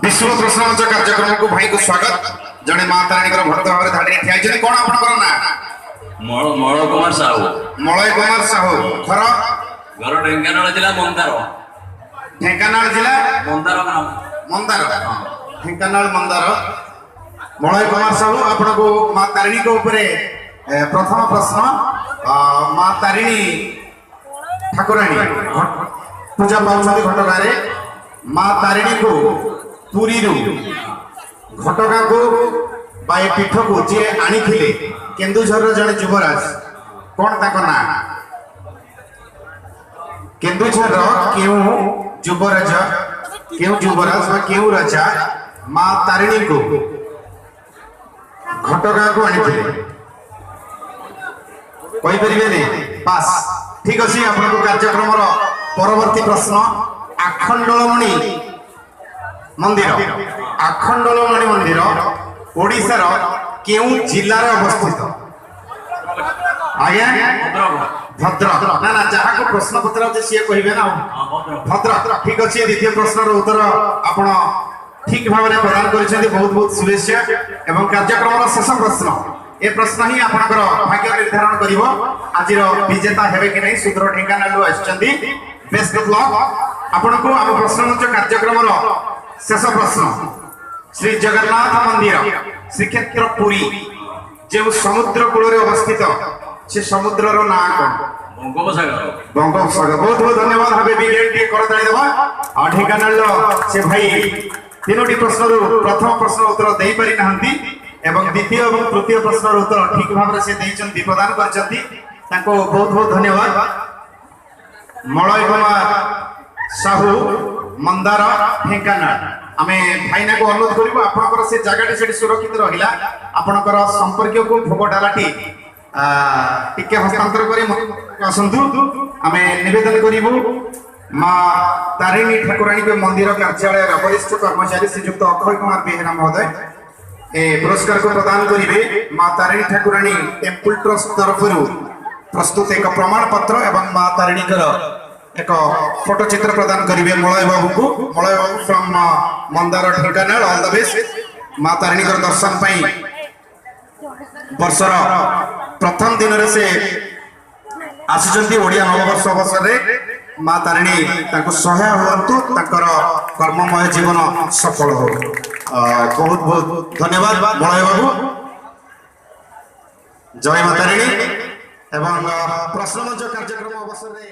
ବିଶ୍ୱ ପ୍ରଶ୍ନମଞ୍ଚ କାର୍ଯ୍ୟକ୍ରମକୁ ଭାଇଙ୍କୁ ସ୍ୱାଗତ। ଜଣେ ମା ତାରିଣୀଙ୍କର ଭକ୍ତ ଭାବରେ ଧାଡ଼ିରେ ଠିଆ ହେଇଛନ୍ତି। କଣ ଆପଣଙ୍କର ନାଁ? ମଳୟ କୁମାର ସାହୁ। ମଳୟ କୁମାର ସାହୁ। ଘର? ଘର ଢେଙ୍କାନାଳ ଜିଲ୍ଲା ମନ୍ଦାର। ଢେଙ୍କାନାଳ ଜିଲ୍ଲା ମନ୍ଦାର ଗ୍ରାମ। ମନ୍ଦାର, ଢେଙ୍କାନାଳ ମନ୍ଦାର। ମଳୟ କୁମାର ସାହୁ, ଆପଣଙ୍କୁ ମା ତାରିଣୀଙ୍କ ଉପରେ ପ୍ରଥମ ପ୍ରଶ୍ନ। ମା ତାରିଣୀ ଠାକୁରାଣୀ ପୂଜା ପାଉଛନ୍ତି ଘଟଗାଁରେ। ମା ତାରିଣୀଙ୍କୁ ପୁରୀରୁ ଘଟଗାଁକୁ ବା ଏ ପୀଠକୁ ଯିଏ ଆଣିଥିଲେ, କେନ୍ଦୁଝରର ଜଣେ ଯୁବରାଜ, କଣ ତାଙ୍କ ନାଁ? କେନ୍ଦୁଝରର କେଉଁ ଯୁବରାଜ, କେଉଁ ଯୁବରାଜ ବା କେଉଁ ରାଜା ମା ତାରିଣୀଙ୍କୁ ଘଟଗାଁକୁ ଆଣିଥିଲେ? କହିପାରିବେନି? ପାସ୍। ଠିକ ଅଛି, ଆପଣଙ୍କୁ କାର୍ଯ୍ୟକ୍ରମର ପରବର୍ତ୍ତୀ ପ୍ରଶ୍ନ। ଆଖଣ୍ଡଳମଣି ମନ୍ଦିର, ଆଖଣ୍ଡଳମଣି ମନ୍ଦିର ଓଡ଼ିଶାର କେଉଁ ଜିଲ୍ଲାରେ ଅବସ୍ଥିତ? ଆଜ୍ଞା? ଭଦ୍ରକ। ଭଦ୍ରକ। ନା ନା, ଯାହାକୁ ପ୍ରଶ୍ନ ପଚରାଉଛି ସିଏ କହିବେ ନା। ଭଦ୍ରକ। ଭଦ୍ରକ। ଠିକ ଅଛି, ଦ୍ୱିତୀୟ ପ୍ରଶ୍ନର ଉତ୍ତର ଆପଣ ଠିକ ଭାବରେ ପ୍ରଦାନ କରିଛନ୍ତି। ବହୁତ ବହୁତ ଶୁଭେଚ୍ଛା। ଏବଂ କାର୍ଯ୍ୟକ୍ରମର ଶେଷ ପ୍ରଶ୍ନ, ଏ ପ୍ରଶ୍ନ ହିଁ ଆପଣଙ୍କର ଭାଗ୍ୟ ନିର୍ଦ୍ଧାରଣ କରିବ ଆଜିର ବିଜେତା ହେବେ କି ନାହିଁ। ସୁଦୂର ଢେଙ୍କାନାଳରୁ ଆସିଛନ୍ତି। ବେଷ୍ଟ ଅଫ୍ ଲକ୍ ଆପଣଙ୍କୁ। ଆମ ପ୍ରଶ୍ନମଞ୍ଚ କାର୍ଯ୍ୟକ୍ରମର ଶେଷ ପ୍ରଶ୍ନ। ଶ୍ରୀ ଜଗନ୍ନାଥ ମନ୍ଦିର ଶ୍ରୀକ୍ଷେତ୍ର ପୁରୀ ଯେଉଁ ସମୁଦ୍ର କୂଳରେ ଅବସ୍ଥିତ, ସେ ସମୁଦ୍ରର ନାଁ କଣ? ବଙ୍ଗୋପସାଗର। ବଙ୍ଗୋପସାଗର। ବହୁତ ବହୁତ ଧନ୍ୟବାଦ। ଭାବେ ବିଗେଟ୍ ଟିକେ କରତାଳି ଦେବା। ଆଉ ଢେଙ୍କାନାଳର ସେ ଭାଇ ତିନୋଟି ପ୍ରଶ୍ନରୁ ପ୍ରଥମ ପ୍ରଶ୍ନ ଉତ୍ତର ଦେଇପାରି ନାହାନ୍ତି ଏବଂ ଦ୍ୱିତୀୟ ଏବଂ ତୃତୀୟ ପ୍ରଶ୍ନର ଉତ୍ତର ଠିକ ଭାବରେ ସେ ଦେଇଛନ୍ତି, ପ୍ରଦାନ କରିଛନ୍ତି। ତାଙ୍କୁ ବହୁତ ବହୁତ ଧନ୍ୟବାଦ। ମଳୟ କୁମାର ସାହୁ, ମନ୍ଦାର, ଢେଙ୍କାନାଳ। ଆମେ ଭାଇନାକୁ ଅନୁରୋଧ କରିବୁ, ଆପଣଙ୍କର ସେ ଜାଗାଟି ସେଠି ସୁରକ୍ଷିତ ରହିଲା। ଆପଣଙ୍କର ସମ୍ପର୍କୀୟକୁ ଭୋଗ ଡାଲାଟି ଟିକେ ହସ୍ତାନ୍ତର କରି ଆସନ୍ତୁ। ଆମେ ନିବେଦନ କରିବୁ, ମା ତାରିଣୀ ଠାକୁରାଣୀଙ୍କ ମନ୍ଦିର କାର୍ଯ୍ୟାଳୟର ବରିଷ୍ଠ କର୍ମଚାରୀ ଶ୍ରୀଯୁକ୍ତ ଅକ୍ଷୟ କୁମାର ବେହେରା ମହୋଦୟ ଏ ପୁରସ୍କାରକୁ ପ୍ରଦାନ କରିବେ। ମା ତାରିଣୀ ଠାକୁରାଣୀ ଟେମ୍ପଲ ଟ୍ରଷ୍ଟ ତରଫରୁ ପ୍ରସ୍ତୁତ ଏକ ପ୍ରମାଣ ପତ୍ର ଏବଂ ମା ତାରିଣୀଙ୍କର ଏକ ଫଟୋଚିତ୍ର ପ୍ରଦାନ କରିବେ ମଳୟ ବାବୁଙ୍କୁ। ମଳୟ ବାବୁ from Mandar, Dhenkanal, all the best. ମା ତାରିଣୀଙ୍କର ଦର୍ଶନ ପାଇଁ ବର୍ଷର ପ୍ରଥମ ଦିନରେ ସେ ଆସିଛନ୍ତି ଓଡ଼ିଆ ନବବର୍ଷ ଅବସରରେ। ମା ତାରିଣୀ ତାଙ୍କୁ ସହାୟ ହୁଅନ୍ତୁ, ତାଙ୍କର କର୍ମମୟ ଜୀବନ ସଫଳ ହଉ। ବହୁତ ବହୁତ ଧନ୍ୟବାଦ ମଳୟ ବାବୁ। ଜୟ ମା ତାରିଣୀ। ଏବଂ ପ୍ରଶ୍ନମଞ୍ଚ କାର୍ଯ୍ୟକ୍ରମ ଅବସରରେ